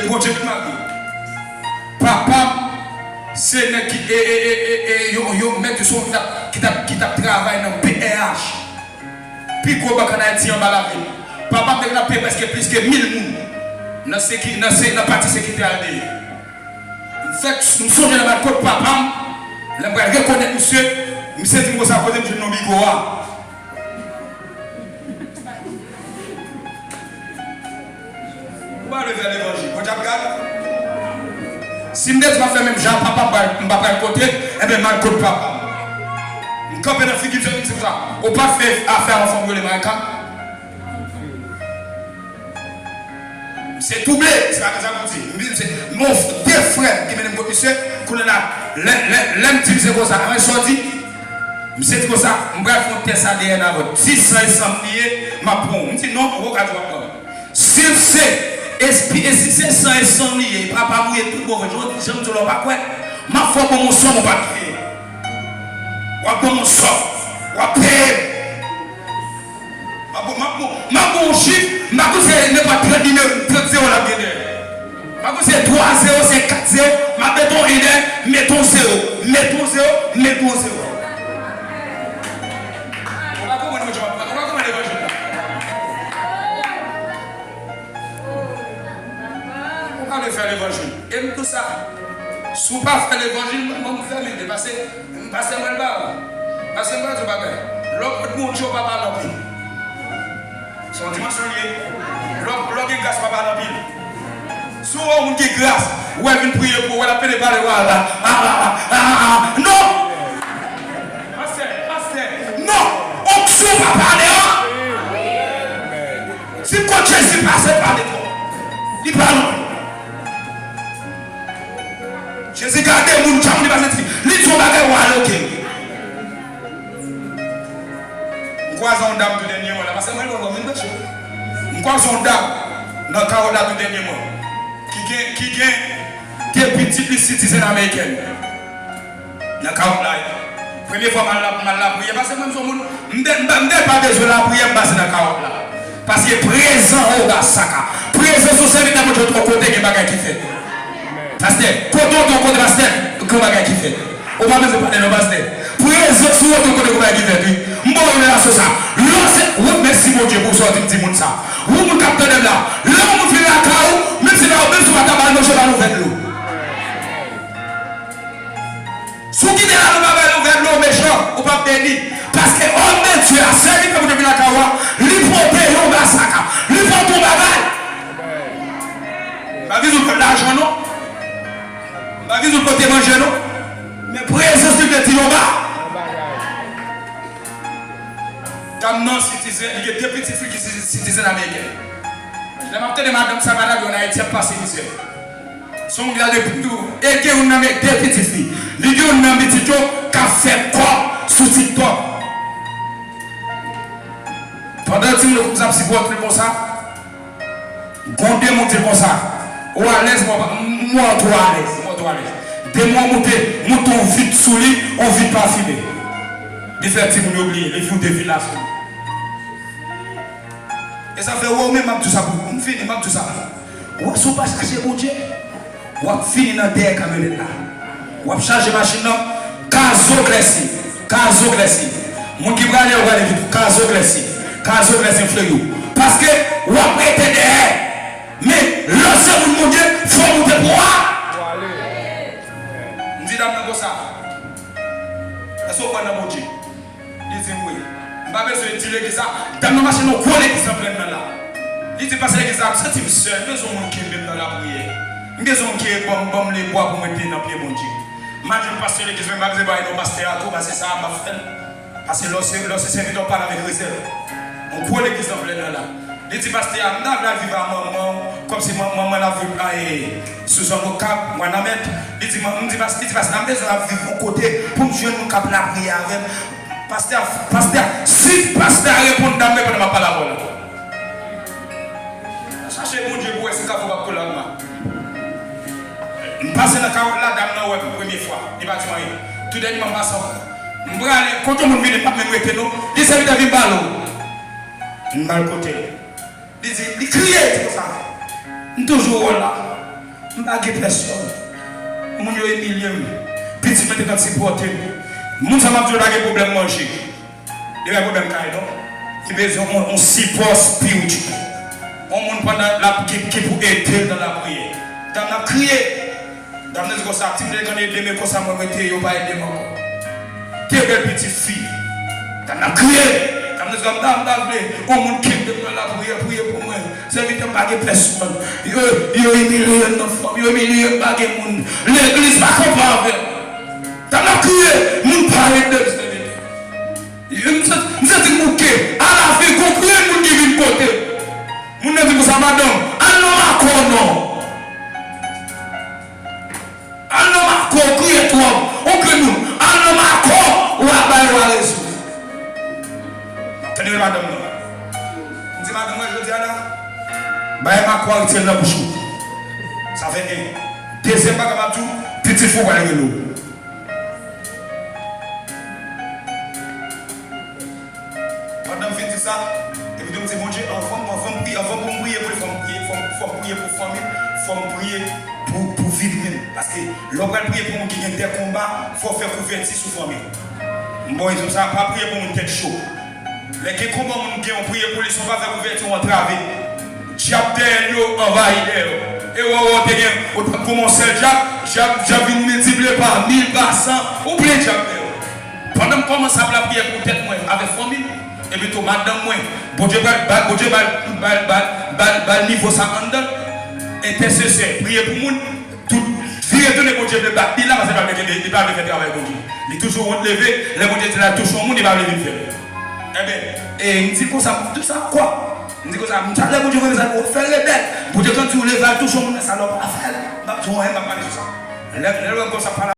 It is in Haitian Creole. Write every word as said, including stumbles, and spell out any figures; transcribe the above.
Bondye met mari. Papa m se nèg ki e, e, e, e, e, yon, yon mèt de son ki t ap, ki t ap, ki t ap travay nan P R H. Pi gwo bank ann Ayiti anba lavil. Papa m te gen ap peye prèske plis ke mil moun nan seki-, nan se-, nan pati sekirite a l te ye. M fèk, m sonje lè m al kot papa m, lè m pral rekonèt misye, misye di m konsa, kote m jwenn non Bigo a? Ou pa vle fè levanjil, Bondye ap gade. Si m te di m ap fè menm jan papa m, m pa pral kote l, enben m al kot papa m. M kanpe nan figi misye, m di konsa, ou pa fè afè avè yon fanm rele Marika? Misye twouble, se pa konsa pou di. M di misye, m gen de frè m ki mennen m kot misye, kounye a, lè, lè, lè m di misye konsa, ann sa w di? Misye di konsa, m pral fè yon tès A D N avè w. Si san e san m li ye, m ap pran w. M di non, ou ka di w ap pran m. Si se, espi-, e si se san e san m li ye, papa m ou ye tout bon vre, jan, jan m di w la ou pa kwè, m ap fè w ban m yon sòm ou pa t vle. W ap ban m yon sòm, w ap peye m. M ap, m ap, m ap ba w yon chif, m pa konn se nenpòt trant nimewo, trant zewo l ap gen dèyè. M pa konn se twa zewo, se kat zewo, m ap mete yon en dèyè, mete yon zewo, mete yon zewo, mete yon zewo. Ou pa konprann mwen, ou pa konprann levanjil la. Ou pa vle fè levanjil. E m tou sa. Si w pa fè levanjil, mwen, mwen, m fèmen de pase. Pastè mwen pa, pastè mwen di w bagay. Lè w pot Bondye, w pa pale anpil. Se yon dimansyon li ye. Lè w, lè w gen gras, w pa pale anpil. Si w wè yon moun gen gras, ou wè l vin priye pou ou, w wè l ap pede pale, w a la. Ah, ah, ah, ah, ah, ah. Non! Pastè, pastè, non! Onksyon pa pale an! Si kot Jezi pase, pale twòp. Li pale anpil. Jezi gade moun, jan moun li pase ti, li di yon bagay, w ale, oke. M kwaze yon dam tou dènyèman la, pastè mwen, mwen, mwen, vin preche. M kwaze yon dam nan kawòt la tou dènyèman, ki gen, ki gen de pitit li citizen amerikèn. Nan kawòt la, wi. Premye fwa m al la, m al lapriyè, pastè mwen, m se yon moun, m de, m de, m de pa bezwen lapriyè, m pase nan kawòt la. Paske prezan Oba Saka, prezans yon sèvitè Bondye yon kote gen bagay ki fèt. Pastè, kote w te yon kote, pastè, gen bagay ki fèt. Ou pa bezwen pale non, pastè. Prezans ou te yon kote gen bagay ki fèt, wi. M ba w revelasyon sa. Lè w se, wi, mèsi Bondye pou sa w di m timoun sa. Wi, moun k ap tande m la. Lè yon moun vin lakay ou, menm si pa, menm si w pa ta ba l manje, ba l yon vè dlo. Si w kite la, nou pa bay l yon vè dlo, mechan, ou p ap beni. Paske òm de Dye a, sèvitè Bondye vin lakay ou a, li pote yon basaka, li pote yon bagay. M pa vin di w pote lajan, non. M pa vin di w pote manje, non. Men prezans li vle di yon ba. Dam nan citizen, li gen de pitit fi ki citizen ameriken. Lè m ap tande madanm sa, madanm yo an Ayiti ap pase mizè. Se yon moun ki ta dwe tou ede youn nan de pitit li. Li gen youn nan pitit yo k ap fè kòb sou TikTok. Pandan timoun yo kounsa ap sipòte l konsa, gon de moun di l konsa, ou alèz, mwen pa, mwen twò alèz, mwen twò alèz. De moun moute, moute yon vit sou li, yon vit pafime. Li fè timoun yo bliye, li vide vit la sou li. E sa fè, wè, ou menm, m ap di w sa pou, m fini, m ap di w sa. Wè, si w pa chache Bondye, w ap fini nan dèyè kamyonèt la. W ap chaje machin nan, kazo klèsi, kazo klèsi. Moun ki prale yo prale vit, kazo klèsi, kazo klèsi, m fleyo. Paske w ap rete dèyè. Men, lè w se moun Bondye, fò w moute pou w a. M di dam nan konsa, èske w kwè nan Bondye? Li di m wi. M pa bezwen di legliz la. Dam nan mache nan gwo legliz nan Plèn nan la. Li di, pastè, legliz la, m santi m sèl. M bezwen yon moun kenbe m nan lapriyè. M bezwen yon moun ki ban m, ban m lebwa pou m rete nan pye Bondye. M al jwenn pastè legliz mwen, m pa bezwen pale non pastè a tou, paske sa a m ap fè l. Paske lè w se, lè w se sèvitè, w pale avèk rezèv. Yon gwo legliz nan Plèn nan la. Li di pastè a, m ta vle al viv a manman w, kòmsi man-, manman l ap viv a, e, sou zòn Okap, Wanament. Li di, man-, m di pas-, li di pastè a, m bezwen ap viv yon kote pou m jwenn moun k ap lapriyè avè m. Pastè a, pastè a, si pastè a reponn dam nan pandan m ap pale avè w la. Chache Bondye pou w wè si kafou p ap kole ak ma. M pase nan kawòt la, dam nan wè m premye fwa. Li pa di m anyen. Tou dènyèman m pase ankò. M prale, kote moun vini, m p ap menm rete non. Li sèvitè vin pale w. M al kote l. Li di, li kriye, li di konsa. M toujou wè w la. M pa gen pèsòn. Moun yo imilye m. Pitit mwen te konn sipòte m. Moun sa m ap di w pa gen pwoblèm manje. Li pa gen pwoblèm kay non. Li bezwen yon, yon sipò espirityèl. Yon moun pandan l ap ki, ki pou ede l nan lapriyè. Dam nan ap kriye. Dam nan di konsa, "Ti m te konn ede m, men konsa mwen rete, yo pa ede m ankò." Te bèl pitit fi. Dam nan ap kriye. Dam nan di konsa, "M ta, m ta vle yon moun ki ede m nan lapriyè, priye pou mwen." Sèvitè m pa gen pèsòn. Yo, yo imilye m nan fanmi, yo imilye m, pa gen moun. Legliz pa kanpe avè m. Dam nan ap kriye, moun pa ede m, sèvitè. M santi, m santi m bouke. Alafin, gon grenn moun ki vin kote m. Moun nan di konsa, "Madanm, al nan Makò non. Al nan Makò, w kriye twòp. Yon grenn moun, al nan Makò, w a bay, w a rezon." Tande madanm nan. M di madanm mwen jodi a la, bay Makò a retire l nan bouch ou. Sa fè en. Dezyèm bagay m ap di w, pitit fi w pral rele w. Pandan m fin di sa, epi tou m di, "Bondye, anvan, anvan m priye, anvan pou m priye pou li, fò m priye, fò m, fò m priye pou fanmi m, fò m priye pou, pou vi m menm." Paske lè w pral priye pou moun ki gen de konba, fò w fè kouvèti sou fanmi w. M ba w egzanp sa, pa priye pou moun tèt cho. Lè gen konba moun gen, w priye pou li, si w pa fè kouvèti, w antrave. Dyab dèyè l yo anvayi dèyè w. E wè, wè, w te gen, w t ap goumen yon sèl dyab, dyab, dyab vin miltipliye pa mil, pa san, ou plen dyab dèyè w. Pandan m kòmanse ap lapriyè pou tèt mwen avèk fanmi m, epi tou madanm mwen, Bondye pral ba, Bondye ba l, ba l, ba l, ba l, ba l nivo sa anndan l. Entèsesè, priye pou moun, tout, vire tounen Bondye vle bat li la, paske li pa vle, li pa vle fè travay Bondye. Li toujou wont leve, lè Bondye di l al touche yon moun, li pa vle vin fè l. Enben, e, m di konsa, m di sa kwa? M di konsa, m talè Bondye konn sa, ou fè rebèl. Bondye konn di w leve al touche yon moun nan salòp, pa fè l. M ap di w anyen, m ap pale sou sa. Lè, lè, lè konsa, pale